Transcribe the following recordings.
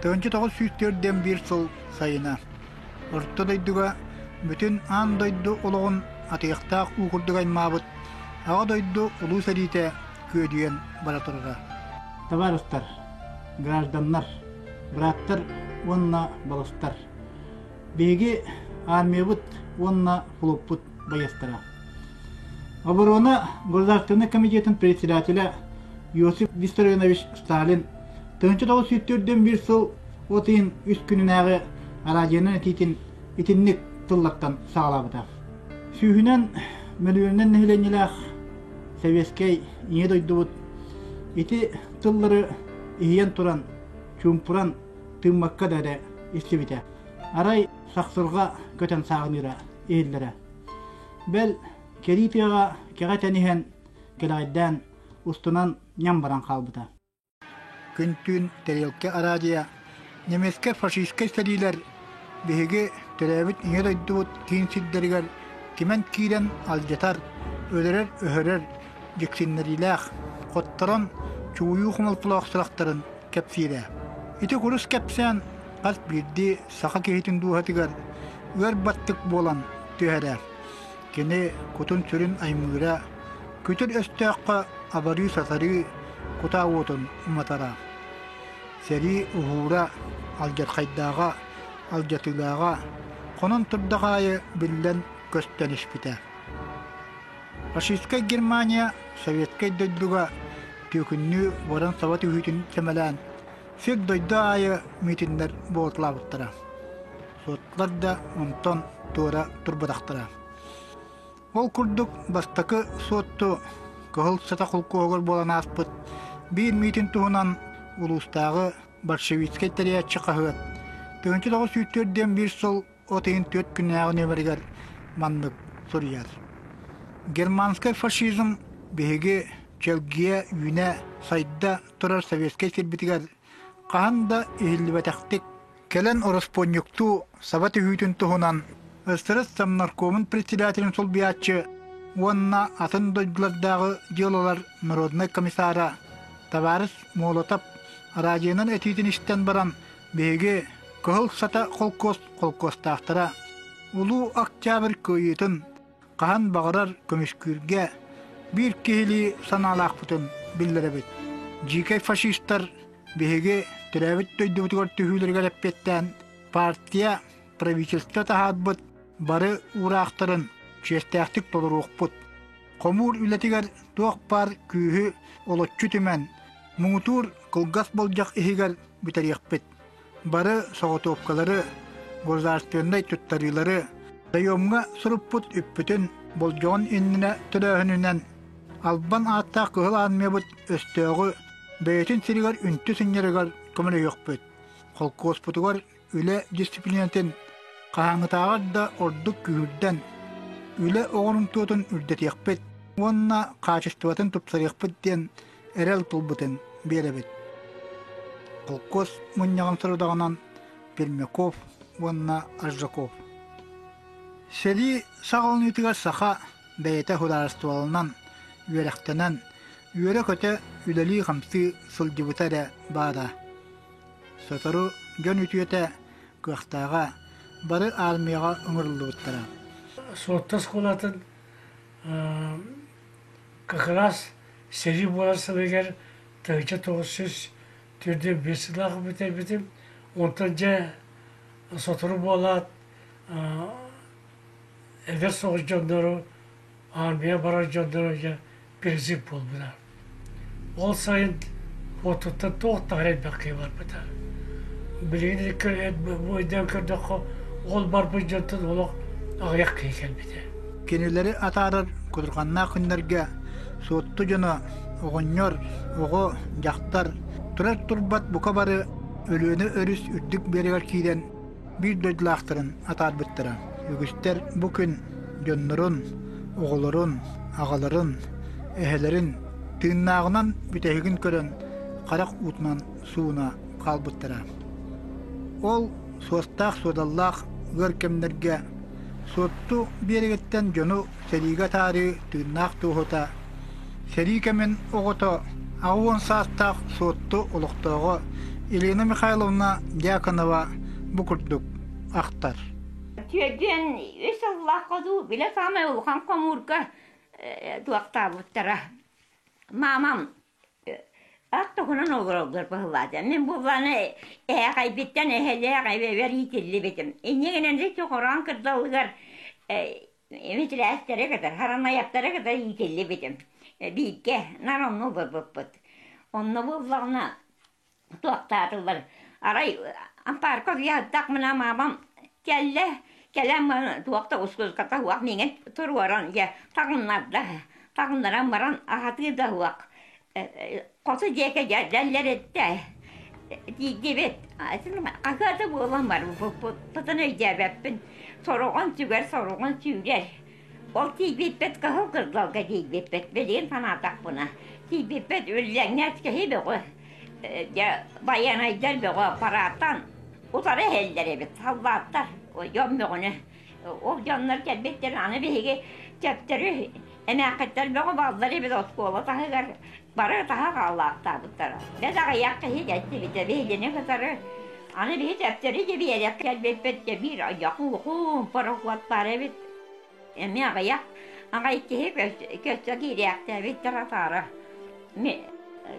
1941 сыл сайына. Орто дойдуга бүтүн аан дойду олоҕун атыйахтаах уу курдук аймаабыт Аҕа дойду Улуу сэриитэ күөдүйэн бара турара. Табаарыстар, гражданнар, бырааттар уонна балыстар! Биһиги армиябыт уонна флоппут байыастара. Оборона Государственнай комитетын председателэ Иосиф Виссарионович Сталин 1941 сыл от ыйын үс күнүнээҕи араадьыйанан этиитин итинник тыллартан саҕалаабыта. Сүүһүнэн мөлүйүөнүнэн нэһилиэнньэлээх сэбиэскэй Ийэ дойдубут ити тыллары иһийэн туран, чуумпуран тыыммакка да эрэ истибитэ. Арай сахсырҕа көтөн сааҕыныыра иһиллэрэ. Бэл, кэрии тыаҕа кэҕэ тэниһэн, кэлэҕэйдээн, устунан ньам баран хаалбыта. Күн-түүн тэриэлкэ араадьыйа немецкэй фашистскай сэриилэр биһиги төрөөбүт Ийэ дойдубут киин сирдэригэр кимэн киирэн алдьатар, өлөрөр-өһөрөр дьиксиннэриилээх, хотторон чугуйуу хомолтолоох сурахтарын кэпсиирэ. Ити курус кэпсээн хас биирдии саха киһитин дууһатыгар ыар баттык буолан түһэрэ. Кини кутун-сүрүн аймыыра, күтүр өстөөххө абарыы-сатарыы кутаа уотун уматара. Сэрии уһуура, алдьархайдааҕа, алдьатыылааҕа хонон турдах аайы биллэн көстөн испитэ. Фашистскай Германия советскай дойдуга түөкүннүү уоран саба түһүүтүн сэмэлээн сир-дойду аайы миитиннэр буолуталаабыттара. Суоттулар да онтон туора турбатахтара. Ол курдук бастакы Суотту Кыһыл Сата холкуоһугар буолан ааспыт биир миитин туһунан улуустааҕы большевистскай тэрийээччи хаһыат 1904 диэн биир сыл от ыйын түөрт күннээҕи нүөмэригэр маннык суруйар. Германскай фашизм биһиги чэлгийэ үүнэ сайда турар советскай сирбитигэр хаһан да иһиллибэтэхтик кэлэн ороспуонньуктуу саба түһүүтүн туһунан СССР Совнаркомун председателин солбуйааччы уонна атын дойдулардааҕы дьыалалар народнай комиссара табаарыс Молотов радионан этиитин истэн баран биһиги Кыһыл Сата холкуос холкуостаахтара Улуу Октябрь кыайыытын хаһан баҕарар көмүскүүргэ биир киһилии санаалаахпытын биллэрэбит. Дьиикэй фашистар биһиги төрөөбүт дойдубутугар түһүүлэригэр эппиэттээн партия, правительство таһаарбыт бары уураахтарын чиэстээхтик толоруохпут. Хомуур үлэтигэр туох баар күүһү олоччу түмэн, муҥутуур кылгас болдьох иһигэр бүтэриэхпит. Бары соҕотуопкалары, государственнай туттарыылары заемҥа суруппут үппүтүн болдьоҕун иннинэ төлөөһүнүнэн албан ааттаах Кыһыл Армиябыт өстөөҕү бэйэтин сиригэр үнтү сынньарыгар көмөлөһүөхпүт. Холкуоспутугар үлэ дисциплинатын хаһааҥҥытааҕар да ордук күүһүрдэн, үлэ оҕорумтуотун үрдэтиэхпит уонна хаачыстыбатын тупсарыахпыт диэн эрэл тылбытын биэрэбит. Холкуос мунньаҕын сорудаҕынан Пермяков уонна Аржаков. Сэрии саҕаланыытыгар саха бэйэтэ судаарыстыбаланан, үөрэхтэнэн, үөрэ-көтө үлэлии-хамсыы сылдьыбыта эрэ баара. Сотору дьон үтүөтэ, кыахтааҕа бары армияҕа ыҥырыллыбыттара. Суотта оскуолатын как раз сэрии буолар сылыгар 1945 сыллаах бүтэрбитим. Онтон дьэ сотору буолаат эдэр соҕус дьоннору армия барар дьоннору дьэ призыв буолбута. Ол сайын уотуттан туох да элбэх киһи барбыта. Билигин өйдөөн көрдөххө ол барбыт дьонтон олох аҕыйах киһи кэлбитэ. Кинилэри атаарар кутурҕаннаах күннэргэ Суотту дьоно оҕонньор, оҕо, дьахтар турар-турбат бука бары Өлүөнэ өрүс үрдүк биэрэгэр киирэн биир дойдулаахтарын атаарбыттара. Үгүстэр бу күн дьоннорун, оҕолорун, аҕаларын, эһэлэрин тыыннааҕынан бүтэһигин көрөн харах уутунан сууна хаалбыттара. Ол суостаах-суодаллаах ыар кэмнэргэ Суотту биэрэгиттэн дьону сэриигэ атаарыы тыыннаах туоһута, сэрии кэмин оҕото 80 саастаах Суотту олохтооҕо. Елена Михайловна Дьяконова бу курдук ахтар. Түөрдүөн үс сыллаахха дуу, билэ саамай улахан хомуурга туохтаабыттара. Маамам ат туһунан олороллор быһылаата. Мин буоллааны эһээхэйбиттэн эһэлээх эбэбэр иитиллибитим. Инньэ гынан ити хороон кырдалыгар Митирээстэри кытары, харанайаттары кытары иитиллибитим. Бииргэ наар онно олорбуппут. Онно буоллаҕына туохтаатылар, арай ампаарка утуйардахпына маамам кэллэ, кэлэн баран туох да ускуската суох миигин туруоран дьэ таҥыннарда, таҥыннаран баран аһатыы да суох Хоту диэки дьэллэриттэ тиийдибит. Хаһыаты буолан барбыппыт өйдөөбөппүн. Сороҕун сүгэр, сороҕун сүүрэр. Ол тиийбиппит кыһыл кырдалга тиийбиппит. Билигин санаатахпына, тиийбиппит үллэҥнэс киһи бөҕө. Дьэ, байыанайдар бөҕө парааттан утары иһэллэр эбит, саллааттар дьон бөҕөнү. Ол дьоннор кэлбиттэр, аны биһиги төптөрү Эмээххиттэр бөҕө бааллар эбит оскуола таһыгар бары таһа хааллаахтаабыттара. Бэт аҕыйах киһи кэлсибитэ биһигини кытары. Аны биһи төптөрү дьэбиэрэх кэлбиппит дьэ биир ойохуухуун пароход баар эбит. Эмиэ аҕыйах аҕай киһи көссө киириэхтээбиттэр атаара.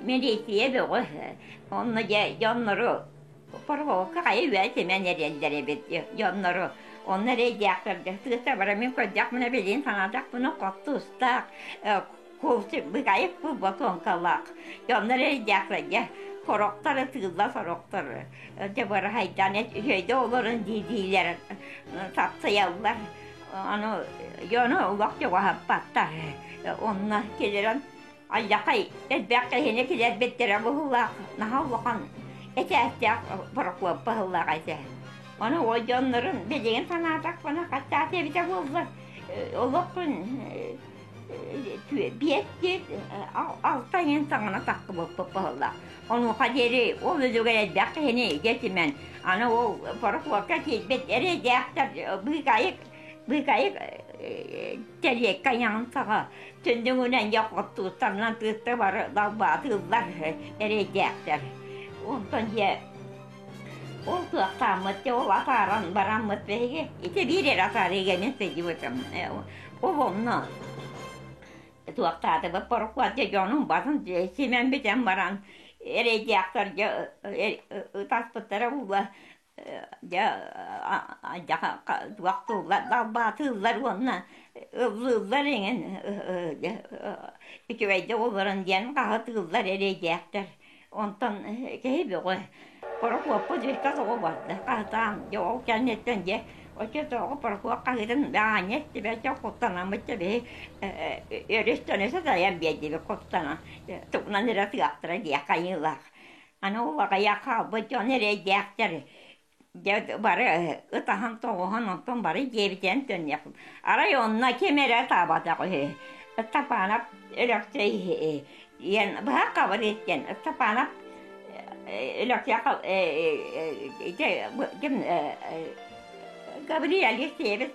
Милиция бөҕө онно дьэ дьоннору Порохуокка хайа үөһэ симэн эрэллэр эбит дьоннору. Онно эрэйдээхтэргэ тыыта бара мин көрдөхпүнэ билигин санаатахпына хоттуустаах быгайык бу ботуоҥкалаах дьоннор эрэйдээхтэргэ сорохтору тыылла сорохтору дьэ быраһайдаан үчүгэйдик олорун дии-диилэр сапсыйаллар ону дьону олох чугаһаппаттар онно киллэрэн Алдьархай элбэх киһини килэрбиттэрэ быһыылаах, наһаа улахан этээстээх борокуоп быһыылаах этэ. Ону ол дьоннорун билигин санаатахпына хаччаат эбитэ буоллар, олохпун биэстиир алта иһин саҥана тахсыбыппыт быһыылаах. Онуоха диэри ол үлүгэр элбэх киһини дьэ аны ол борокуопка киирбит эрэйдээхтэр быыкайык Быыкайык тэлиэккэ айаҕын саҕа түннүгүнэн дьэ хоттуустарынан тыытта бары далбаатыыллар эрэйдээхтэр. Онтон дьэ ол кыахтааммыт дьэ ол атааран бараммыт биһиги ити биир эрэ атаарыыга мин сылдьыбытым. Ол онно туохтаатыбыт борокуот дьэ дьонум батын симэн бүтэн баран эрэйдээхтэр дьэ ытаспыттара буолла Дьэ туохтууллар, далбаатыыллар уонна ыллыыллар эҥин үчүгэйдик олорон диэн хаһытыыллар эрэйдээхтэр. Онтон киһи бөҕө борокуоппут үскэ тоҕо барда хаһытаан дьэ ол кэнниттэн дьэ оччотооҕу борокуоп хаһыытын аанньа истибэт куттанаммыт дьэ биһи өрүс тайан биэрдибит куттанан тугунан эрэ тыахтара диэх хайыылаах Аны ол аҕыйах хаалбыт дьон эрэйдээхтэр дьэ бары ытаһан-тоҕуһан онтон бары дьиэбитинэн төннүөхпүт. Арай онно ким эрэ ытаабатах үһү. Ыстапаанап Өлөксөй диэн быһах хабырыыс диэн Ыстапаанап Өлөксөй ким Гаврил Алексеевич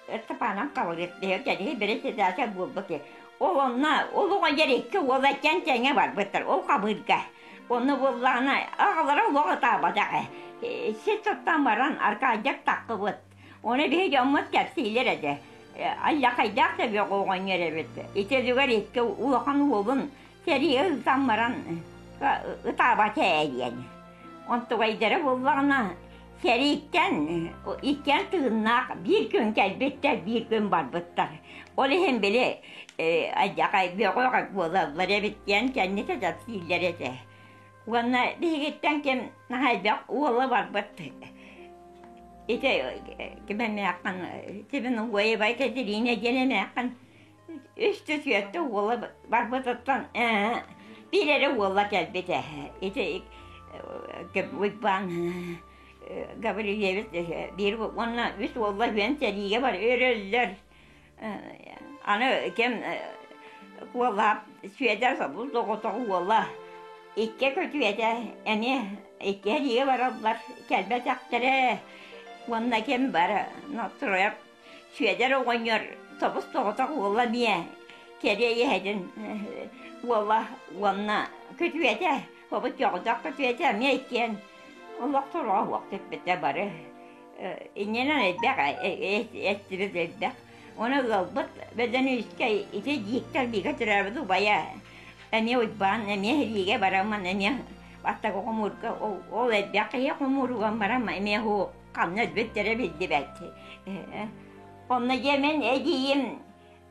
Ыстапаанап Хабырыыс кэриһи председатель буолбут Ол онно ол оҕонньор икки уола иккиэн тэҥҥэ барбыттар ол хабыырга. Онно буоллаҕына аҕалара олох ытаабатах ээ. Сир туттан баран Аркадьяк таххыбыт. Ону биһи дьоммут кэпсииллэр этэ. Аллахайдаах да бөҕө оҕонньор эбит. Ити үлүгэр икки улахан уолун сэриигэ ыытан баран ытаабат ээ диэн. Онтугайдара буоллаҕына Сэрииттэн иккиэн тыыннаах биир күн кэлбиттэр, биир күн барбыттар. Ол иһин били алдьархай бөҕө буолаллар эбит диэн кэнники кэпсииллэр этэ. Уонна биһигиттэн ким наһаа элбэх уола барбыт. Ити ким эмээххин Тибин Уоебай Катерина диэн эмээххин үс түөртэ уола барбытыттан биир эрэ уола кэлбитэ. Ити Уйбаан Гаврильевич биир уонна үс уола үһүөн сэриигэ бар өрөллөр. Аны ким куолаап Сүөдэр собус доҕотоҕу уола икки көтүөтэ эмиэ икки сэриигэ бараллар кэлбэтэхтэрэ уонна ким бары Ностроев Сүөдэр оҕонньор тобус-тоҕотох уола эмиэ кэриэй эһэтин уола уонна күтүөтэ. Хобут дьоҕудах күтүөтэ эмиэ иккиэн олох сороҕо суох түспүтэ бары. Иннинэн элбэх эстибит элбэх. Ону ыалбыт Бөдөнүүскэ ити дьииктэр бииргэ төрөөбүт убайа эмиэ Уйбаан эмиэ сэриигэ бараммын эмиэ бастакы хомуурга ол элбэх киһи хомууругар баран эмиэ ханна өлбүттэрэ биллибэт. Онно дьэ мин эдьиийим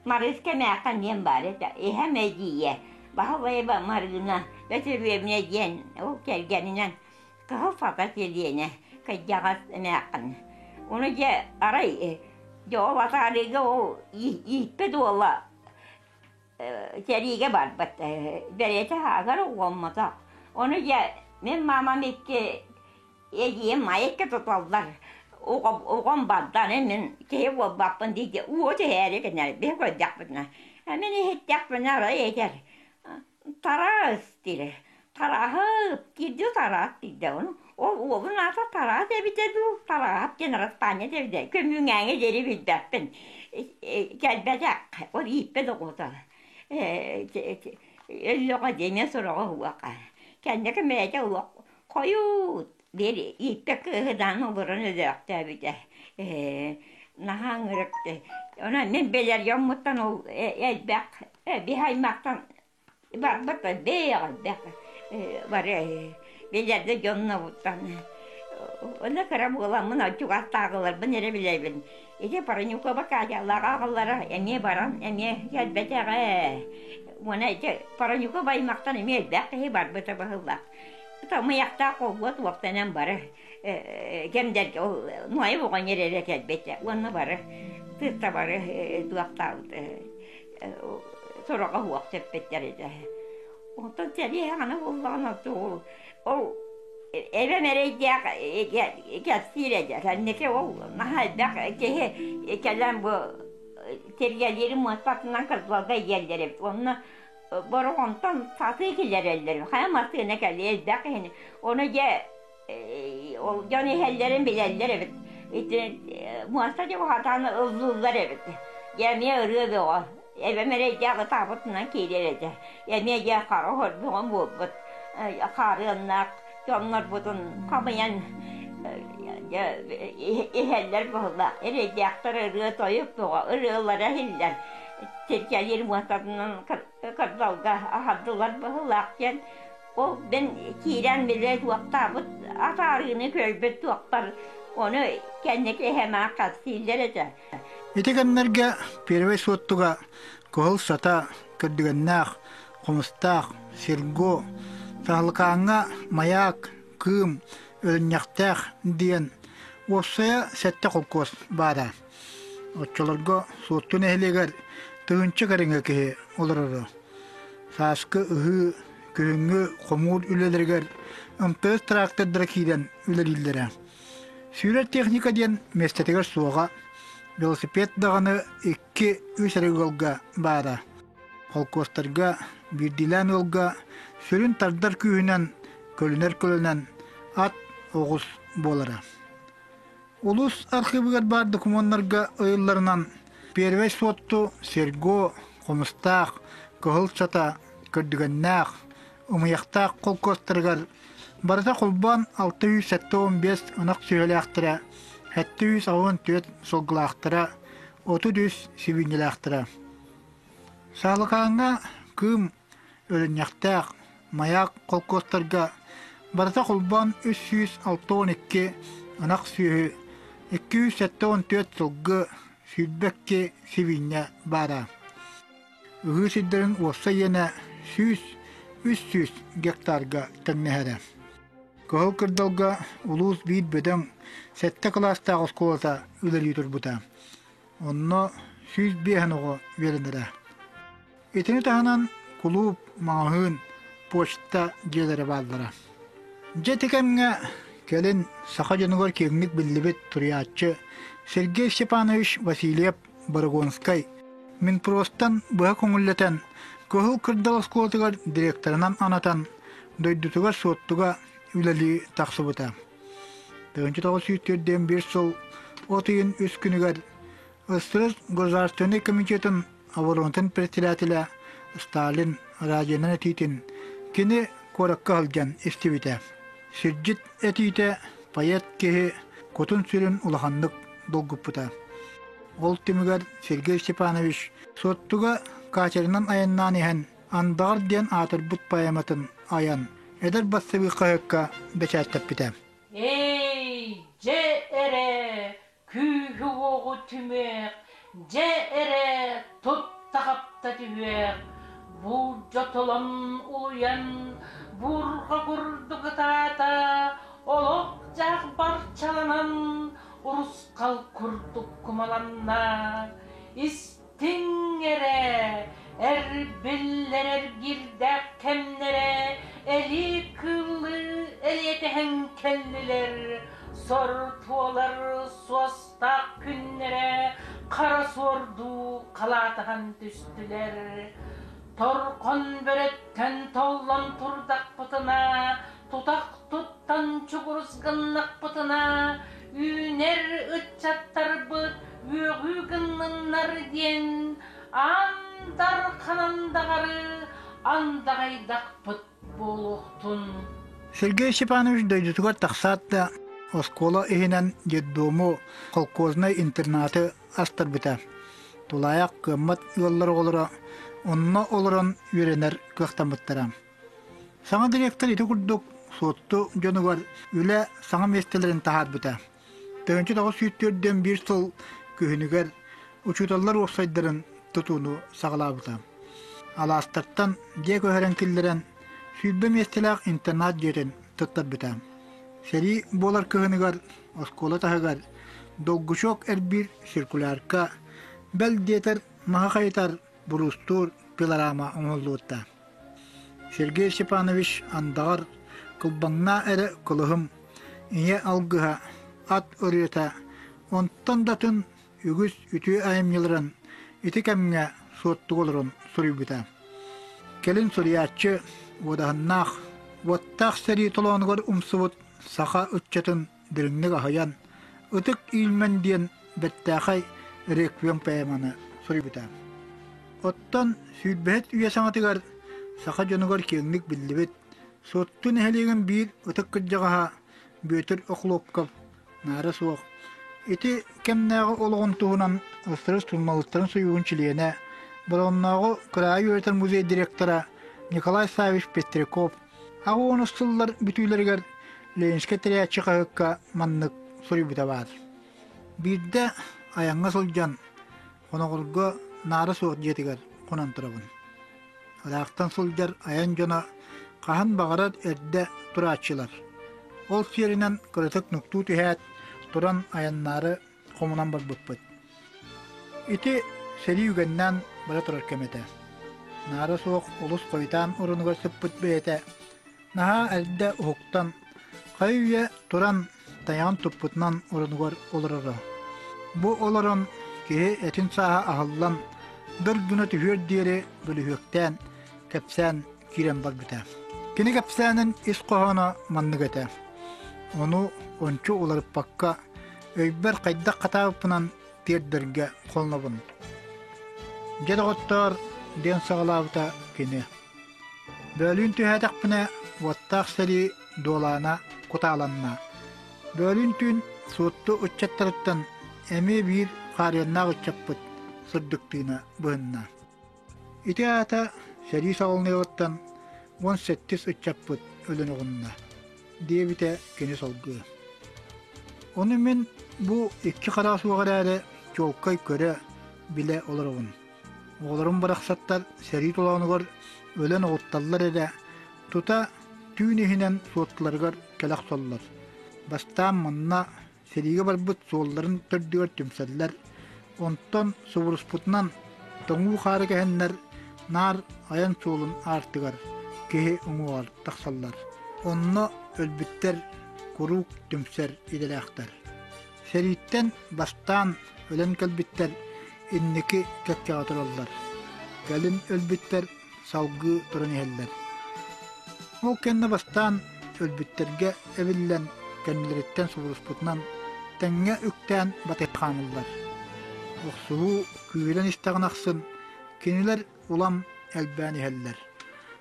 Марыыска эмээххин диэн баар этэ, эһэм эдьиийэ Баһылайба Марыына Бөтүрүөбүнэ диэн ол кэргэнинэн Кыһыл Сата сэлиэнэ кырдьаҕас эмээххин. Ону дьэ арай дьэ ол атаарыыга ол ииппит уола сэриигэ барбыт, бэйэтэ ааҕар оҕоммотох. Ону дьэ мин маамам икки Эдьиийим Майыкка туталлар, оҕом барда, аны мин киһи буолбаппын дии уу түһээри гынар, биһи көрдөхпүтүнэ. Мин иһиттэхпинэ арай этэр, Тараас диир, Тарааһып диирдии Тараас диирдэ. Ону ол уолун аата Тараас эбитэ дуу, Тарааһап диэн араспаанньа эбитэ. Көмүүҥээҥи диэри билбэппин. Кэлбэтэх, ол ииппэт оҕото. Өллөҕө диэмэ сураҕа уһуоха. Кэнники бэйэтэ олох Хойут биир ииппэ кыыһынаан олорон өлөөхтөөбүтэ. Наһаа ыҥырык. Онон мин билэр дьоммуттан ол элбэх биһи аймахтан барбыт элбэх элбэх бары билэр да дьоннобуттан. Онно кыра буоламмын чугастааҕыларбын эрэ билэбин. Ити Паранюкова Катялаах аҕалара эмиэ баран эмиэ кэлбэтэҕэ. Уонна ити Паранюкова аймахтан эмиэ элбэх киһи барбыта быһыылаах. Тамыйахтаах холбуот уоптанан бары кэмдэргэ ол Нуайа оҕонньор эрэ кэлбитэ уонна бары тыытта бары туохтаабыт сороҕо суох сөппүттэр этэ. Онтон сэрии хаҥана буоллаҕына ол ол эбэм эрэйдээх кэпсиир этэ. Кэнники ол наһаа элбэх киһи кэлэн бу тиргэлиирин муостатынан кырдалга иһэллэр эбит. Онно Бороҕонтон сатыы киллэрэллэр, хайа массыына кэлиэ элбэх киһини. Ону дьэ ол дьон иһэллэрин билэллэр эбит. Ити муоста дьуһатаан ыллыыллар эбит. Дьэ эмиэ ырыа бөҕө. Эбэм эрэйдээх ытаабытынан киирэр этэ. Эмиэ дьэ хара хорбоҕо буолбут. Хаарыаннаах дьоннорбутун хамыйан дьэ иһэллэр быһыылаах. Эрэйдээхтэр ырыа-тойук бөҕө, ырыалара иһиллэр. Тиргэлиир муостатынан кырдалга аһардылар быһыылаах диэн ол мин киирэн били туохтаабыт атаарыыны көрбүт туохпар ону кэнники эһэм аах хастииллэр этэ. Ити кэмнэргэ Первый Суоттуга Кыһыл Сата, Көрдүгэннээх, Хомустаах, Серго, Саһылыкааҥҥа Маяк, Кыым, Өлүнньэхтээх диэн уопсайа сэттэ холкуос баара. Оччолорго Суотту нэһилиэгэр тыһыынча кэриҥэ киһи олороро. Сааскы ыһыы, күһүҥҥү хомуур үлэлэригэр МТС трактордара киирэн үлэлииллэрэ. Сүүрэр техника диэн миэстэтигэр суоҕа, велосипед даҕаны икки-үс эрэ ыалга баара. Холкуостарга, биирдиилээн ыалга сүрүн тардар күүһүнэн көлүнэр көлөнөн ат, оҕус буолара. Улуус архыыбыгар баар докумуоннарга ыйылларынан, Первэй Суотту, Серго, Хомустаах, Кыһыл Сата, Көрдүгэннээх, Ымыйахтаах холкуостарыгар барыта холбоон 675 ынах сүөһүлээхтэрэ, 784 сылгылаахтара, 33 сибиинньэлээхтэрэ. Саалыкааҥҥа Кыым, Өлүнньэхтээх, Маяк холкуостарга барыта холбоон 362 ынах сүөһү, 274 сылгы, 22 сибиинньэ баара. Ыһыы сирдэрин уопсай иэнэ 100-300 гектарга тэҥнэһэрэ. Кыһыл Кырдалга улуус биир бөдөҥ сэттэ кылаастаах оскуолата үлэлии турбута. Онно 105 оҕо үөрэнэрэ. Итини таһынан кулууп, маҕаһыын, почта дьиэлэрэ бааллара. Дьэ ити кэмҥэ кэлин саха дьонугар киэҥник биллибит суруйааччы Сергей Степанович Васильев Борогонскай Минпростан быһа көҥүллэтэн Кыһыл Кырдал оскуолатыгар директорынан анатан дойдутугар Суоттуга үлэлии тахсыбыта. 1941 сыл от ыйын үс күнүгэр СССР Государственнай комитетын оборонатын председателэ Сталин радионан этиитин кини куоракка сылдьан истибитэ. Сирдьит этиитэ поэт киһи кутун-сүрүн улаханнык долгуппута. Ол түмүгэр Сергей Степанович Суоттуга катерынан айаннаан иһэн «Андаҕар» диэн аатырбыт поэматын айан, эдэр бассабыык хаһыакка бэчээттэппитэ. Эй, дьэ эрэ, күүһү-уоҕу түмүөх, дьэ эрэ, туттахапта түһүөх, буулдьа толон улуйан, буурҕа курдук ытаата, олох-дьаһах барчаланан, урусхал курдук кумаланна, истиҥ эрэ, эрбиллэр эргиирдээх кэмнэрэ элии кыыллыы элиэтэһэн кэллилэр, сор туолар суостаах күннэрэ хара суордуу халаатаһан түстүлэр. Торхон бөрөттөн толлон турдахпытына, тутах туттан чугурус гыннахпытына, үүнэр ыччаттарбыт үөҕүү гынныннар диэн андар ханандаҕары андаҕайдахпыт буолуохтун. Сергей Степанович дойдутугар тахсаат да, оскуола иһинэн детдому, холкуознай интернаты астарбыта. Тулаайах кыаммат ыаллар оҕолоро онно олорон үөрэнэр кыахтаммыттара. Саҥа директор ити курдук Суотту дьонугар үлэ саҥа миэстэлэрин таһаарбыта. 1941 сыл күһүнүгэр учууталлар уопсайдарын тутууну саҕалаабыта. Алаастартан дьиэ көһөрөн киллэрэн 20 миэстэлээх интернат дьиэтин туттарбыта. Сэрии буолар кыһыныгар оскуола таһыгар долгучок эрбиир циркулярка, бэл диэтэр маһы хайытар буруустуур пилорама оҥоһуллубута. Сергей Степанович андаҕар кылбаҥнаа эрэ кылыһым, ийэ алгыһа, ат ырыата, онтон да атын үгүс үтүө айымньыларын ити кэмҥэ суоттуга олорон суруйбута. Кэлин суруйааччы уодаһыннаах, уоттаах сэрии толоонугар умсубут саха ыччатын дириҥник аһыйан, Ытык Иилмэн диэн бэртээхэй реквием поэманы суруйбута. Оттон сүүрбэһит үйэ саҥатыгар саха дьонугар киэҥник биллибит Суотту нэһилиэгин биир ытык кырдьаҕаһа Бүөтүр Охлопков наара суох ити кэмнээҕи олоҕун туһунан СССР суруналыыстарын сойууһун чилиэнэ, Бороҕоннооҕу кыраайы үөрэтэр музей директора Николай Саввич Пестряков Аҕа сыллар бүтүүлэригэр Ленинскэй тэрийээччи хаһыакка маннык суруйбута баар: Биирдэ айаҥҥа сылдьан Хоноҕорго наара суох дьиэтигэр хонон турабын. Ыраахтан сылдьар айан дьоно хаһан баҕарар эрдэ турааччылар. Ол сиэринэн кыратык нуктуу түһээт, туран айаннаары хомунан барбыппыт. Ити сэрии үгэннээн бара турар кэм этэ. Наара суох олус хойутаан орунугар сыппыт бэйэтэ наһаа эрдэ уһуктан, хайы-үйэ туран тайаҕын туппутунан орунугар олороро. Бу олорон киһи этин сааһа аһыллан, дыр гына түһүөр диэри бөлүһүөктээн, кэпсээн киирэн барбыта. Кини кэпсээнин ис хоһооно маннык этэ. Ону ончу уларыппакка өйбөр хайдах хатаабыппынан тиэрдэргэ холонобун. Дьэ доҕоттоор, диэн саҕалаабыта кини. Бөөлүүн түһээтэхпинэ, уоттаах сэрии дуолаана кутааланна. Бөөлүүн түүн Суотту ыччаттарыттан эмиэ биир хаарыаннаах ыччаппыт сырдык тыына быһынна. Ити аата сэрии саҕаланыаҕыттан 17 ыччаппыт өлөн оҕунна, диэбитэ кини салгыы. Ону мин бу икки хараҕа суох эрээри чуолкай көрө, билэ олоробун. Оҕолорум барахсаттар сэрии толоонугар өлөн оҕутталлар эрэ, тута түүн иһинэн суоттуларыгар кэлэ охсоллор. Бастаан манна Сэриигэ барбыт суолларын төрдүгэр түмсэллэр, онтон субуруспутунан тоҥуу хаары кэһэннэр наар айан суолун аартыгар киһи уҥуоҕар тахсаллар. Онно өлбүттэр куруук түмсэр идэлээхтэр. Сэрииттэн бастаан өлөн кэлбиттэр инники кэккэҕэ тураллар. Кэлин өлбүттэр салгыы туран иһэллэр. Ол кэннэ бастаан өлбүттэргэ эбиллэн, кэннилэриттэн субуруспутунан тэҥҥэ үктээн батыхааныллар. Охсуһуу күүһүрэн истэҕин ахсын кинилэр улам элбээн иһэллэр.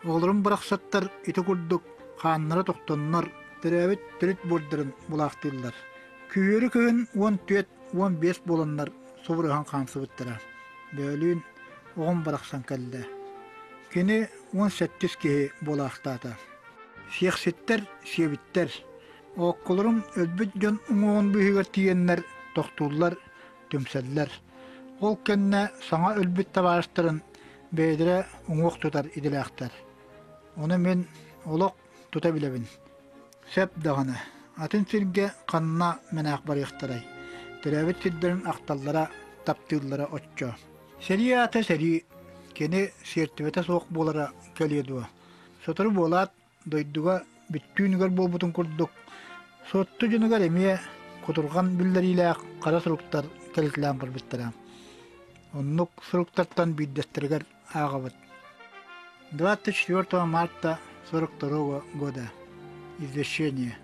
Оҕолорум барахсаттар ити курдук хааннара тохтоннор, төрөөбүт төрүт буордарын булаахтыыллар. Күһүөрү кыһын 14-15 буоланнар субуруһан хаамсыбыттара. Бөөлүүн оҕом барахсан кэллэ. Кини 18 киһи буолаахтаата. Сиэхситтэр, сиэбиттэр. Оокколорум өлбүт дьон уҥуоҕун быыһыгар тиийэннэр тохтууллар, түмсэллэр. Ол кэннэ саҥа өлбүт табаарыстарын бэйэлэрэ уҥуох тутар идэлээхтэр. Ону мин олох тута билэбин. Сөп даҕаны, атын сиргэ ханна мэнээх барыахтарай, төрөөбүт сирдэрин ахталлара, таптыыллара оччо. Сэрии аата сэрии, кини сиэртибэтэ суох буолара кэлиэ дуо? Сотору буолаат, дойдуга бүттүүнүгэр буолбутун курдук, Суотту дьонугар эмиэ кутурҕан биллэриилээх хара суруктар кэлитэлээн барбыттара. Оннук суруктартан биирдэстэригэр ааҕабыт. 24 марта 42 года. Извещение.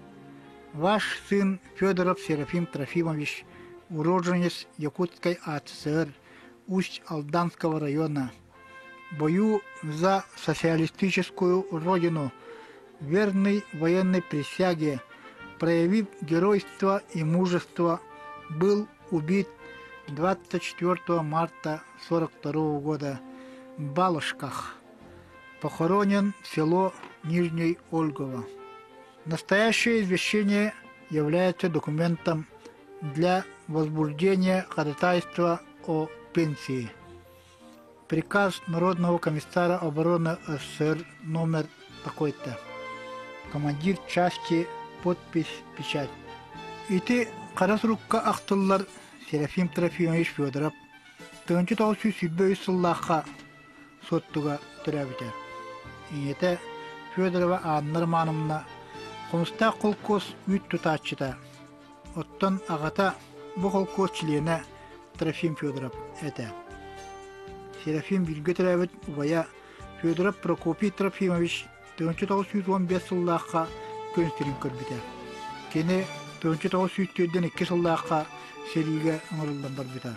Ваш сын Федоров Серафим Трофимович, уроженец Якутской АССР, Усть-Алданского района, бою за социалистическую родину, верный военной присяге, проявив геройство и мужество, был убит 24 марта 42 года в Балышках. Похоронен в село Нижний Ольгово. Настоящее извещение является документом для возбуждения ходатайства о пенсии. Приказ Народного комиссара обороны СССР номер такой-то. Командир части, подпись, печать. Ити хара сурукка ахтыллар Серафим Трофимович Федоров 1923 сыллаахха Суоттуга төрөөбүтэ. Ийэтэ Федорова Анна Романовна Хомустаах холкуос үүт тутааччыта, оттон аҕата бу холкуос чилиэнэ Трофим Федоров этэ. Серафим бииргэ төрөөбүт убайа Федоров Прокопий Трофимович 1915 сыллаахха күн сирин көрбүтэ. Кини 1942 сыллаахха сэриигэ ыҥырыллан барбыта.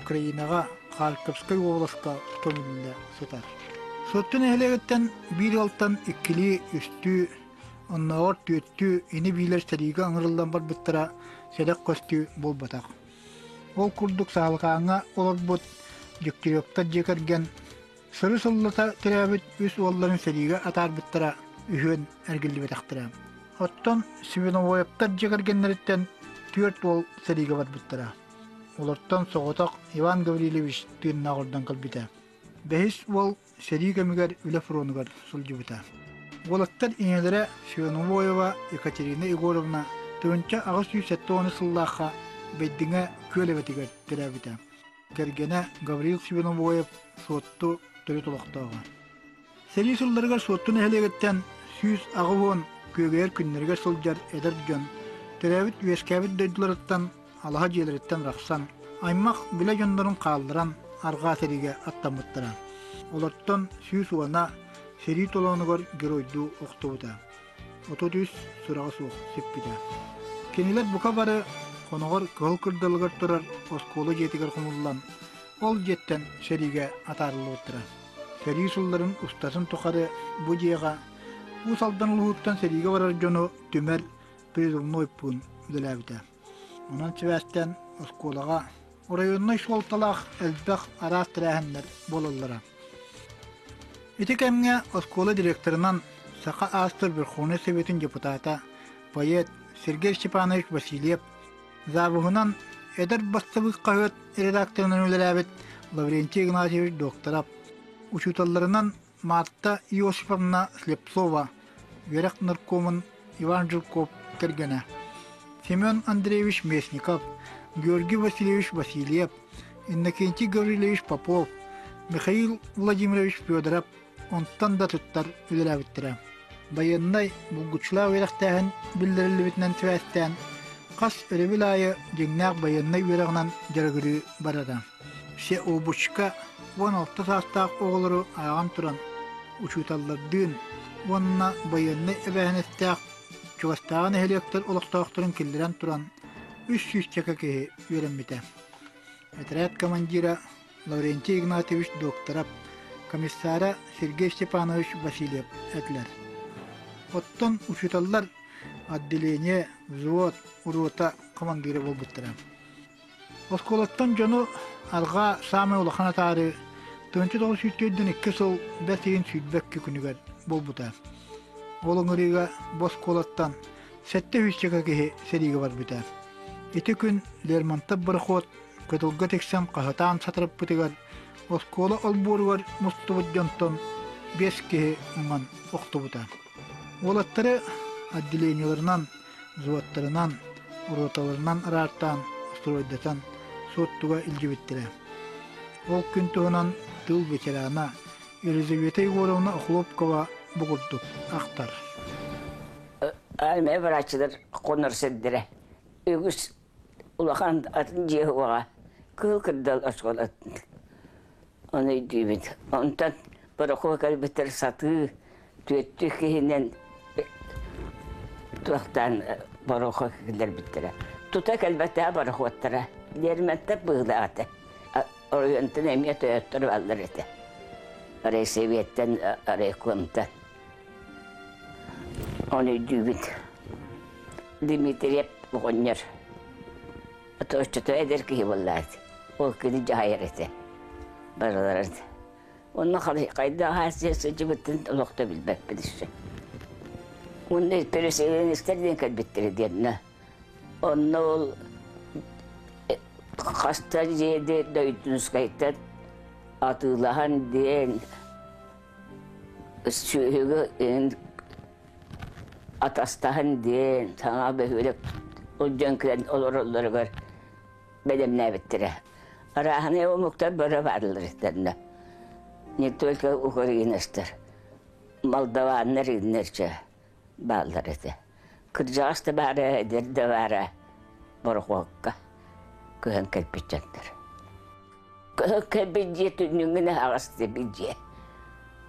Украинаҕа Харьковскай уобаласка көмүллэ сытар. Суотту нэһилиэгиттэн биир ыалтан иккилии, үстүү, оннооҕор түөртүү ини-биилэр сэриигэ ыҥырыллан барбыттара сэдэх көстүү буолбатах. Ол курдук Саалыкааҥҥа олорбут Дегтяревтар дьиэ кэргэн Сыры-сыллата төрөөбүт үс уолларын сэриигэ атаарбыттара үһүөн эргиллибэтэхтэрэ. Оттон Свиновоевтар дьиэ кэргэннэриттэн түөрт уол сэриигэ барбыттара. Олортон соҕотох Иван Гаврильевич тыыннаах ордон кэлбитэ. Бэһис уол сэрии кэмигэр үлэ фронугар сылдьыбыта. Уолаттар ийэлэрэ Свиновоева Екатерина Егоровна 1870 сыллаахха Бэйдиҥэ күөл эбэтигэр төрөөбүтэ. Кэргэнэ Гаврил Свиновоев Суотту төрүт олохтооҕо. Сэрии сылларыгар Суотту нэһилиэгиттэн 180 күөгэйэр күннэригэр сылдьар эдэр дьон төрөөбүт-үөскээбит дойдуларыттан алаһа дьиэлэриттэн арахсан, аймах билэ дьоннорун хаалларан арҕаа сэриигэ аттаммыттара. Олортон 110-а сэрии толоонугар геройдуу охтубута. 33 сураҕа суох сүппүтэ. Кинилэр бука бары хоноҕор кыһыл кырдалыгар турар оскуола дьиэтигэр хомуллан, ол дьиэттэн сэриигэ атаарыллыбыттара. Сэрии сылларын устатын тухары бу дьиэҕэ Уус Алдан улууһуттан сэриигэ барар дьону түмэр призывной пуун үлэлээбитэ. Онон сибээстээн оскуолаҕа оройуоннай суолталаах элбэх араас тэрээһиннэр буолаллара. Ити кэмҥэ оскуола директорынан Саха АССР Верховнай Советын депутата, поэт Сергей Степанович Васильев, завуһунан эдэр бастабык хаһыат редакторынан үлэлээбит Лаврентий Игнатьевич Докторов, учууталларынан Марта Иосифовна Слепцова, үөрэх наркомун Иван Жирков кэргэнэ, Семен Андреевич Местников, Георгий Васильевич Васильев, Иннокентий Гаврильевич Попов, Михаил Владимирович Федоров онтон да туттар үлэлээбиттэрэ. Байыаннай булгуччулаах үөрэхтээһин биллэриллибитинэн сибээстээн, хас өрөбүл аайы дьиҥнээх байыаннай үөрэҕинэн дьарыгырыы барара. Всеобучка 16 саастаах оҕолору ааҕан туран, учууталлардыын уонна байыаннай эбээһинэстээх чугастааҕы нэһилиэктэр олохтоохторун киллэрэн туран, үс сүүсчэкэ киһи үөрэммитэ. Этэрээт командира Лаврентий Игнатьевич Докторов комиссара Сергей Степанович Васильев этилэр. Оттон учууталлар отделение, взвод, рота командира буолбуттара. Оскуолаттан дьону арҕаа саамай улахан атаары 1942 сыл бэс ыйын 22 күнүгэр буолбута. Ол ыҥырыыга бу оскуолаттан 700 киһи сэриигэ барбыта. Ити күн Лермонтов борохуот кытылга тиксэн хаһытаан сатарыппытыгар оскуола олбуоругар мустубут дьонтон биэс киһи уҥан охтубута. Уолаттары отделениеларынан взводтарынан, роталарынан араартаан, стройдатан Суоттуга илдьибиттэрэ. Ол күн туһунан тыыл ветерана Елизавета Егоровна Охлопкова бу курдук ахтар. Армия барааччылар хонор сирдэрэ. Үгүс улахан атын дьиэ уоҕа кыыл кырдал оскуолатын ону өйдүүбүт. Онтон борохуо кэлбиттэр сатыы түөттүү киһинэн туохтаан борохуо киллэрбиттэрэ. Тута кэлбэтэ борохуоттара. Лермонтов быһыылаах этэ. Оройуонтан эмиэ тойоттор баллар этэ. Райсоветтан, райкомтан. Ону өйдүүбүт. Дмитриев оҕонньор оччото эдэр киһи буоллаат. Ол кини дьаһайар этэ. Барыларын. Онно хайдах аасыйа сылдьыбыттын олохто билбэппин өссө. Уонна переселенецтэр диэн кэлбиттэрэ диэннэ. Онно ол хаста дьиэде Дойдунскайтан атыылаһан диэн сүөһүгэ атастаһан диэн саҥа бөһүөлэк ол дьон кэлэн олороллоругар бэлэмнээбиттэрэ. Арааһынай омуктар бары бааллар итиннэ. Не только украинецтар, молдаваннар иннэрчэ бааллар этэ. Кырдьаҕас да баара, эдэр да баара борохуокка көһөн кэлбит дьоннор. Көһөн кэлбит дьиэ түннүгүн аһаҕас дебит дьиэ.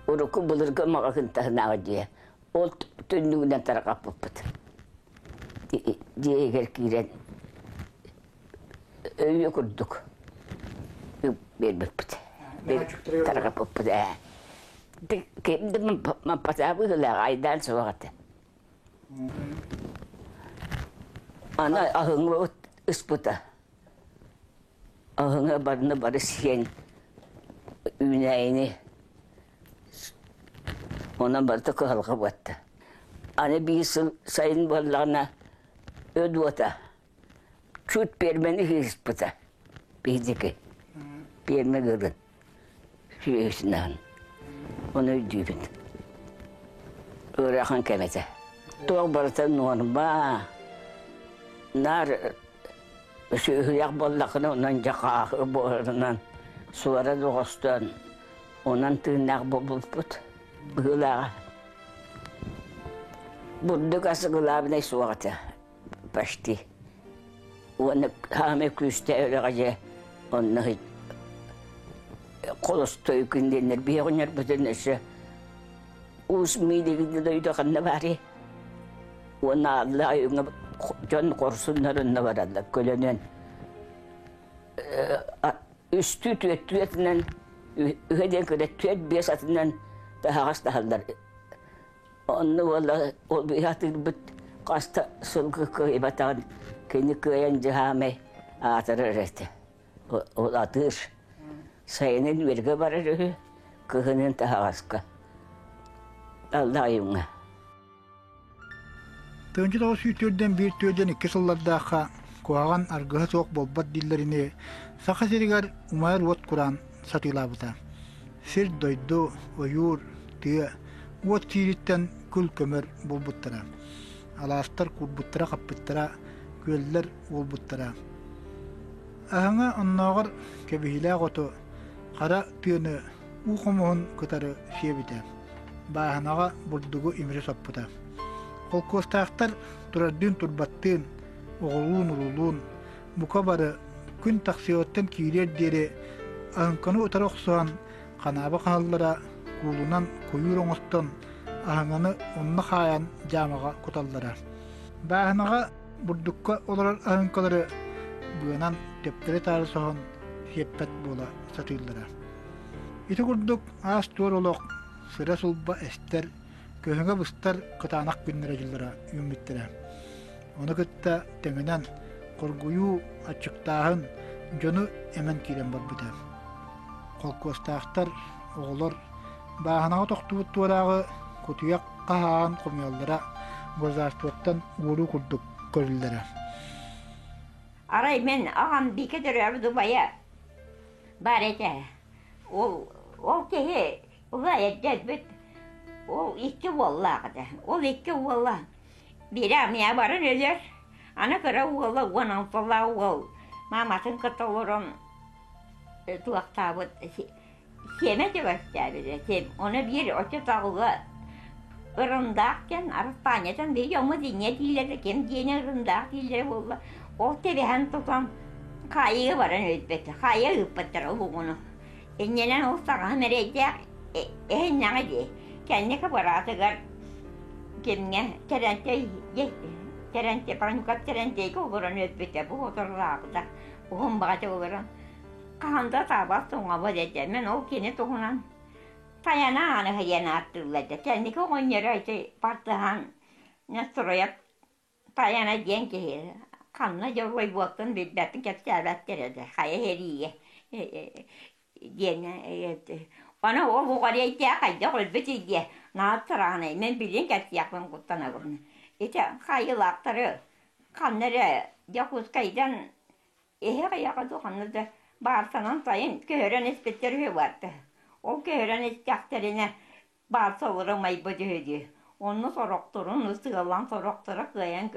Урукку былыргы маҕаһыын таһынааҕы дьиэ. Ол түннүгүнэн тарҕаппыппыт. Дьиэ киирэн өйүө курдук биэрбиппит. Тарҕаппыппыт ээ. Ким да маппатаа быһыылаах айдаан суох этэ. Аны аһыҥа ыспыта. Аһыҥа барыны бары сиэн үүнээйини Онон барыта кыһалҕа буотта. Аны биир сыл сайын буоллаҕына өд уота чуть пиэрмэни ыыспыта биһиги пиэрмэ ыалын сүөһүсүнэн ону өйдүүбүн. Ыарахан кэм этэ. Туох барыта нуорма наар сүөһүлээх буоллаххына онон дьэ хаахы буоларынан суора доҕостон Онон тыыннаах буолбуппут быһыылааҕа. Бурдук ас главнай суох этэ почти. Уонна хаамай күүстээх үлэҕэ дьэ онно холостой күн диэннэр биһиги оҕонньорбутун өссө уус миилигин дойду ханна баарый? Уонна алла айыҥа дьон хорсуннарынна бараллар көлөнөн үстүү түөртүү атынан үһэ диэн кэлэ түөрт биэс атынан таһаҕас таһаллар. Онно уола ол атыырбыт хаста сылгы кыайбатаҕын кини кыайан дьаһаамай аатырар этэ. Ол атыыр сайынын үөргэ барар үһү, кыһынын таһаҕаска. Аллаайымҥа. 1904 1 2 сыллардаахха куһаҕан аргыһа суох буолбат дииллэринии, Саха сиригэр умайар уот кураан сатыылаабыта. Сир-дойду, ойуур, тыа уот киириттэн күл-көмөр буолбуттара. Алаастар куурбуттара-хаппыттара, күөллэр уолбуттара. Аһыҥа оннооҕор кэбиһиилээх оту, хара тыаны уу хомуһун кытары сиэбитэ. Бааһынаҕа бурдугу имири соппута. Холкуостаахтар турардыын-турбаттыын, оҕолуун-уруулуун бука бары күн тахсыаҕыттан киириэр диэри аһыҥканы утары охсуһан ханааба хаһаллара, куулунан куйуур оҥостон аһыҥаны онно хаайан дьаамаҕа куталлара. Бааһынаҕа бурдукка олорор аһыҥкалары быанан төптөрү-таары соһон сиэппэт буола сатыыллара. Ити курдук аас-туор олох сыра-сулба эстэр, көһөҥө быстар кытаанах күннэрэ-дьыллара үүммүттэрэ. Ону кытта тэҥинэн хоргуйуу, аччыктааһын дьону эмэн киирэн барбыта. Холкуостаахтар, оҕолор бааһынаҕа тохтубут туорааҕы кутуйах хаһааҕын хомуйаллара государствоттан уоруу курдук көрүллэрэ. Арай мин аҕам бииргэ төрөөбүт убайа баар этэ. Ол ол киһи ула эрдэ өлбүт. Ол икки уоллаах этэ. Ол икки уола биирэ армия баран өлөр. Аны кыра уола 16-лаах уол мааматын кытта олорон туохтаабыт сиэмэ түбэстээбитэ. Ону биир оччотооҕуга ырындаах диэн араспаанньатын биир дьоҥҥо дьиҥҥэ дииллэрэ ким диэни ырындаах дииллэрэ буолла. Ол тэбэһэн тутан хаайыыга баран өлбөт. Хаайа ыыппыттар ол оҕону. Инньэнэн ол саҕаһым эрэйдээх эһиннэҕэ дии. Кэнники быраатыгар кимҥэ Тэрэнтэй Тэрэнтэй Пронюкап Тэрэнтэйгэ олорон өлбүтэ. Бу оторлаабыта. Уһун баҕата олорон хаһан да таабат тоҥобот этэ. Мин ол кини туһунан тайана ааны диэн ааттыыллар этэ. Кэнники оҕонньоро ити бартыһаан Нестроев Тайана диэн киһи ханна дьоруой буолтун билбэппин кэпсээбэттэр этэ. Хайа сэриигэ диэн Ону ол уҕарыйдаах хайдах өлбүт диye наат сараанай мен билин кэпсиэхпин куттанабын. Ити хайылаахтары ханна эрэ Дьокуускайдан Эһэ айаҕа дуу ханна да баарсанан сайын көһөрөн испиттэр үһү барда. Ол көһөрөн истэхтэринэ баарса олоро умайбыт үһү дии. Онно сорохторун сыаллаан сорохторо кыайан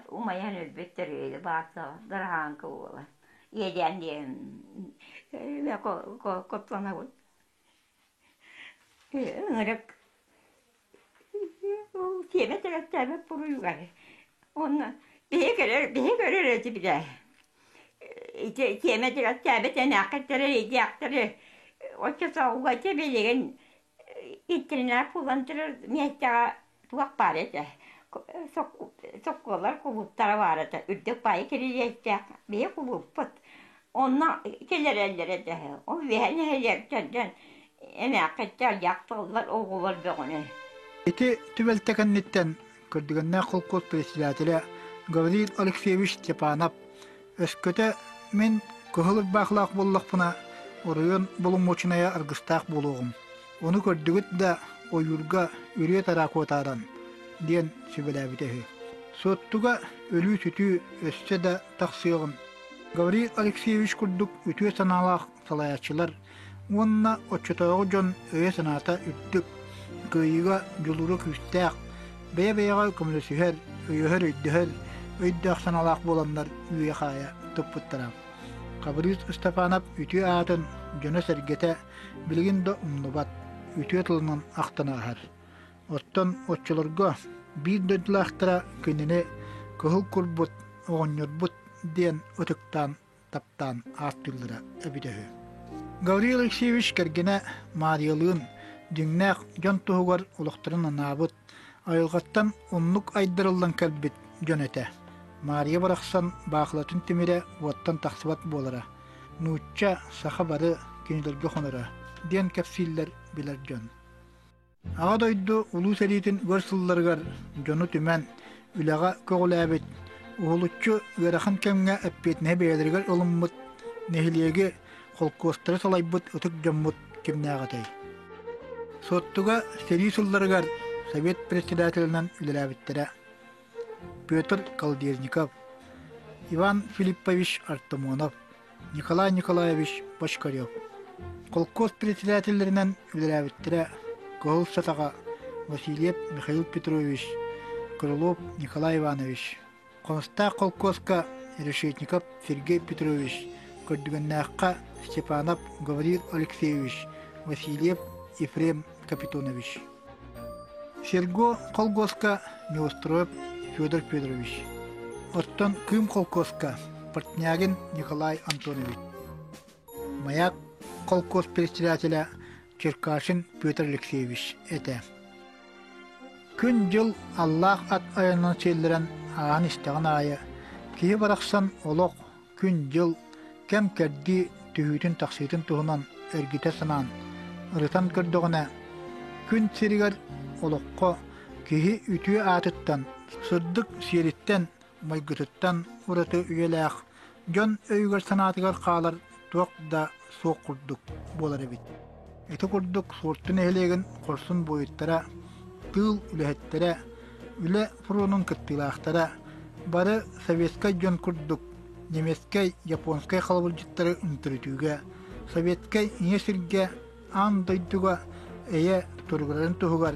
умайан өлбүттэр үһү баарса дыраһааҥкы буолан. Иэдээн диэн куттанабын. Ыҥырык Сиэмэ төрөттөөбөт буруйугар уонна биһи көрөр биһи көрөр этибит ээ ити сиэмэ төрөттөөбөт эмээххиттэрэ идиэхтэри оччотооҕуга ити билигин интернат буолан турар миэстэҕэ туох баар этэ сокуолар кулууптара баар этэ үрдүк баайы кирилиэстээх биһи кулууппут Онно киллэрэллэр этэ. Ол үөһэ нэһилиэктэртэн эмээххиттэр, дьахталлар, оҕолор бөҕөнү. Ити түбэлтэ кэнниттэн Көрдүгэннээх холкуос председателэ Гаврил Алексеевич Степанов өскөтө мин кыһыл ырбаахылаах буоллахпына, оройуон боломуочунайа аргыстаах буолуоҕум. Ону көрдүгүт да ойуурга үрүө-тараа куотааран диэн сүбэлээбитэ үһү. Суоттуга өлүү-сүтүү өссө да тахсыаҕын Гаврил Алексеевич курдук үтүө санаалаах салайааччылар уонна оччотооҕу дьон өйө-санаата үрдүк, кыайыыга дьулуура күүстээх, бэйэ-бэйэҕэ көмөлөсүһэр, өйөһөр-өйдөһөр өйдөөх санаалаах буоланнар үүйэ-хаайа туппуттара. Хабырыыс Ыстапаанап үтүө аатын дьоно-сэргэтэ билигин да умнубат, үтүө тылынан ахтан ааһар. Оттон оччолорго биир дойдулаахтара кинини кыһыл курбут, оҕонньорбут диэн ытыктаан, таптаан ааттыыллара эбитэ үһү. Гаврил Алексеевич кэргэнэ Маарыйалыын дьиҥнээх дьон туһугар олохторун анаабыт, айылҕаттан оннук айдарыллан кэлбит дьон этэ. Маарыйа барахсан баахылатын тимирэ уоттан тахсыбат буолара. Нуучча, саха бары кинилэргэ хоноро диэн кэпсииллэр билэр дьон. Аҕа дойду Улуу сэриитин өр сылларыгар дьону түмэн, үлэҕэ көҕүлээбит, уһулуччу ыарахан кэмҥэ эппиэтинэһи бэйэлэригэр ылыммыт, нэһилиэги, холкуостары салайбыт ытык дьоммут кимнээх этэй? Суоттуга сэрии сылларыгар Совет председателинэн үлэлээбиттэрэ Петр Колодезников, Иван Филиппович Артамонов, Николай Николаевич Бочкарев. Холкуос председателлэринэн үлэлээбиттэрэ Кыһыл Сатаҕа Васильев Михаил Петрович, Крылов Николай Иванович, Хонустаах холкуоска Решетников Сергей Петрович, Көрдүгэннээххэ Степанов Гаврил Алексеевич, Васильев Ефрем Капитонович. Серго холкуоска Неустроев Федор Федорович, оттон Кыым холкуоска Портнягин Николай Антонович, Маяк холкуос председателэ Черкашин Петр Алексеевич этэ. Күн-дьыл аллаах ат айанынан сиэллэрэн ааһан истэҕин аайы киһи барахсан олох, күн-дьыл, кэм-кэрдии түһүүтүн-тахсыытын туһунан эргитэ санаан, ырытан көрдөҕүнэ, күн сиригэр олоххо киһи үтүө аатыттан, сырдык сиэриттэн, майгытыттан ураты үйэлээх дьон өйүгэр-санаатыгар хаалар туох да суох курдук буолар эбит. Ити курдук Суотту нэһилиэгин хорсун буойуттара, тыыл үлэһиттэрэ, үлэ фронун кыттыылаахтара бары советскай дьон курдук немецкэй, японскай халабырдьыттары үнтүрүтүүгэ, советскай ийэ сиргэ, аан дойдуга эйэ туругурарын туһугар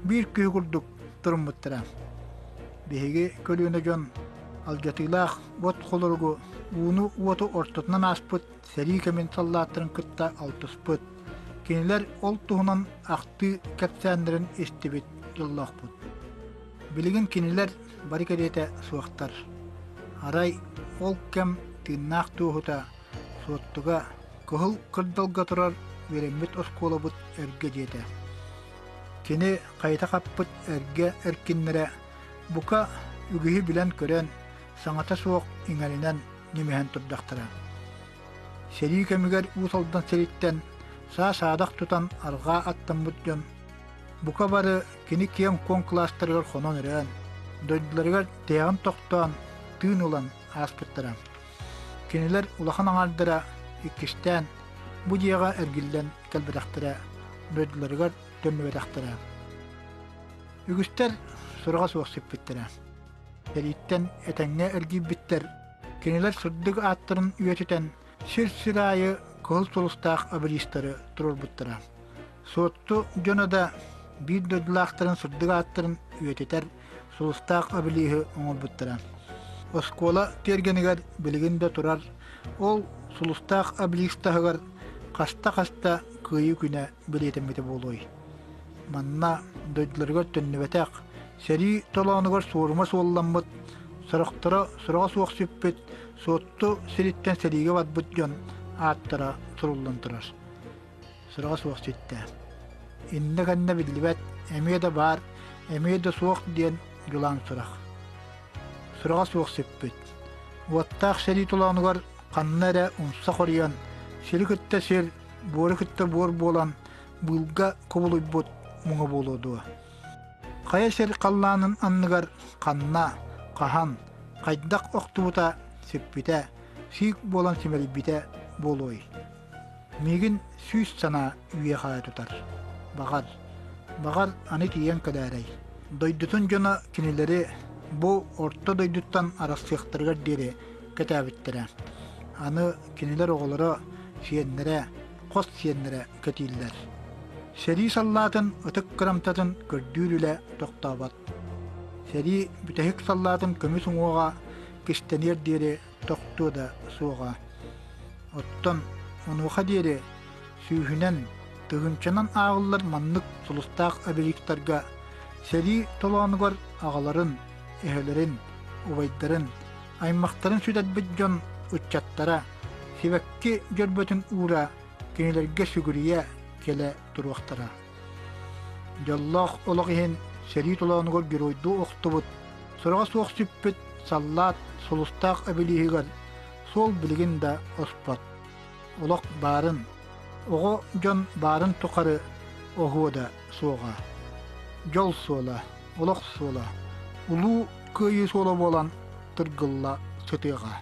биир киһи курдук туруммуттара. Биһиги көлүөнэ дьон алдьатыылаах уот холоругу ууну-уоту ортотунан ааспыт сэрии кэмин саллааттарын кытта алтыспыт, кинилэр ол туһунан ахтыы кэпсээннэрин истибит дьоллоохпут. Билигин кинилэр бары кэриэтэ суохтар. Арай ол кэм тыыннаах туоһута Суоттуга Кыһыл Кырдалга турар үөрэммит оскуолабыт эргэ дьиэтэ. Кини хайыта хаппыт эргэ эркиннэрэ бука үгүһү билэн-көрөн, саҥата суох иҥэринэн ньимиһэн турдахтара. Сэрии кэмигэр Уус Алдан сириттэн саа-саадах тутан арҕаа аттаммыт дьон бука бары кини киэҥ-куоҥ кылаастарыгар хонон-өрөөн, дойдуларыгар тиһэҕин тохтоон, тыын ылан ааспыттара. Кинилэр улахан аҥаардара иккистээн бу дьиэҕэ эргиллэн кэлбэтэхтэрэ, дойдуларыгар төннүбэтэхтэрэ. Үгүстэр сураҕа суох сүппүттэрэ. Сэрииттэн этэҥҥэ эргийбиттэр, кинилэр сырдык ааттарын үйэтитэн сир-сир аайы кыһыл сулустаах абилистары туруорбуттара. Суотту дьоно да биир дойдулаахтарын сырдык ааттарын үйэтитэр сулустаах обелиһы оҥорбуттара. Оскуола тиэргэнигэр билигин да турар ол сулустаах обелиск таһыгар хаста-хаста Кыайыы күнэ бэлиэтэммитэ буолуой. Манна дойдуларыгар төннүбэтэх, сэрии толоонугар суорума суолламмыт, сорохторо сураҕа суох сүппүт, Суотту сириттэн сэриигэ барбыт дьон ааттара суруллан турар. Сураҕа суох сүттэ. Иннэ-кэннэ биллибэт, эмиэ да баар, эмиэ да суох диэн дьулаан сурах. Сураҕа суох сүппүт. Уоттаах сэрии толоонугар ханна эрэ умса хоруйан, сири кытта сир, буору кытта буор буолан, быылга кубулуйбут муҥа буолуо дуо? Хайа сир халлаанын анныгар ханна, хаһан, хайдах охтубута, сүппүтэ, сиик буолан симэлийбитэ буолуой? Миигин 100 санаа үйэхэ тутар. Баҕар, баҕар аны тиийэн кэлээрэй. Дойдутун дьоно кинилэри бу орто дойдуттан арахсыахтарыгар диэри кэтээбиттэрэ. Аны кинилэр оҕолоро, сиэннэрэ, хос сиэннэрэ кэтииллэр. Сэрии саллаатын ытык кырамтатын көрдүүр үлэ тохтообот. Сэрии бүтэһик саллаатын көмүс уҥуоҕа кистэниэр диэри тохтуо да суоҕа. Оттон онуоха диэри сүүһүнэн, тыһыынчанан ааҕыллар маннык сулустаах обеликтарга сэрии толоонугар аҕаларын, эһэлэрин, убайдарын, аймахтарын сүтэрбит дьон ыччаттара сибэкки дьөрбөтүн уура кинилэргэ сүгүрүйэ кэлэ туруохтара. Дьоллоох олох иһин сэрии толоонугар геройдуу охтубут, сураҕа суох сүппүт саллаат сулустаах обелиһыгар суол билигин да оспот. Олох баарын, оҕо дьон баарын тухары оһуо да суоҕа. Дьол суола, олох суола, улуу кыайыы суола буолан тыргылла сытыаҕа.